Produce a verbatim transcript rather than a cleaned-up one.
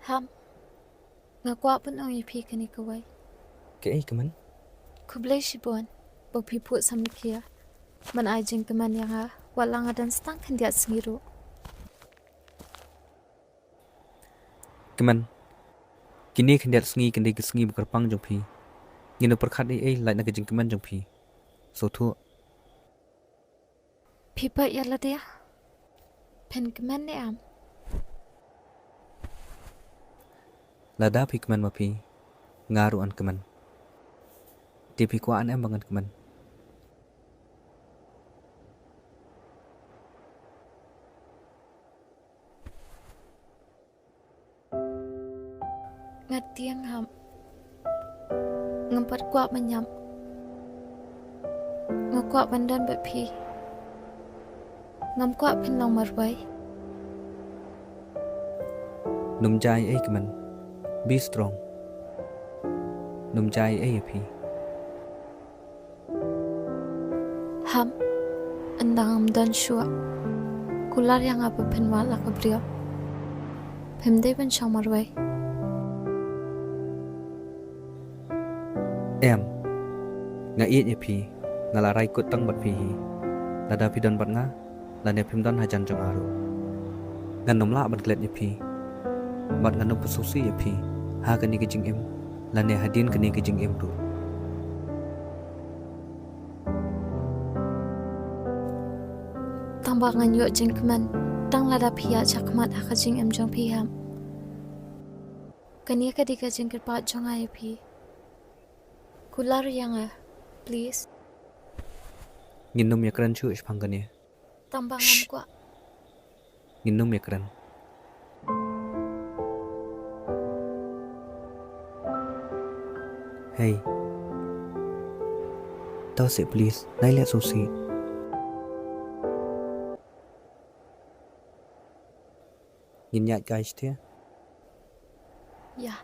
Ham, nga kwah ban ong ïa phi kane kawei. Kaei, Kmen? Khublei shibun ba phi phuh samrkhie ban ai jingkmen ïa nga, wat la nga don tang khyndiat sngi ruh. Kmen, kine khyndiat sngi kan dei ki sngi ba kyrpang jong phi. Ngin ym pyrkhat ei ei lait na ka jingkmen jong phi. Sngewthuh. Phi peit ïa lade, phin kmen ne em? Lada phi kmen ma phi, nga ruh ngan kmen. Te phi kwah ne em ba ngan kmen? Nga tieng, Ham. Ngam pat kwah ban ïap. Nga kwah ban don bad phi. Ngam kwah phin long marwei. Nym jia ei ei, Kmen. Be strong. Nym jia ei ei ïa phi. Ham, ynda ngam don shuh, kular ïa nga ba phin wad la ka briew. Phim dei ban shong marwei. Em, nga ïeit ïa phi. Nga la rai kut tang bad phi hi. Lada phi don bad nga, lane phim don hajan jong nga ruh, ngan ym lah ban klet ïa phi. Bad ngan ym pynsngewsih ïa phi ha kane ka jingim, lane hadien kane ka jingim ruh. Tang ba ngan ïoh jingkmen tang lada phi ïaid shakhmat ha ka jingim jong phi, Ham. Kane ka dei ka jingkyrpad jong nga ïa phi. Kular ïa nga, please. Ngin ym ïakren shuh shaphang kane. Tang ba ngam kwah. Ngin ym ïakren. Hei. To seh, please. Nai leh sngewsih. Ngin ïaid kai shatei? Ïa.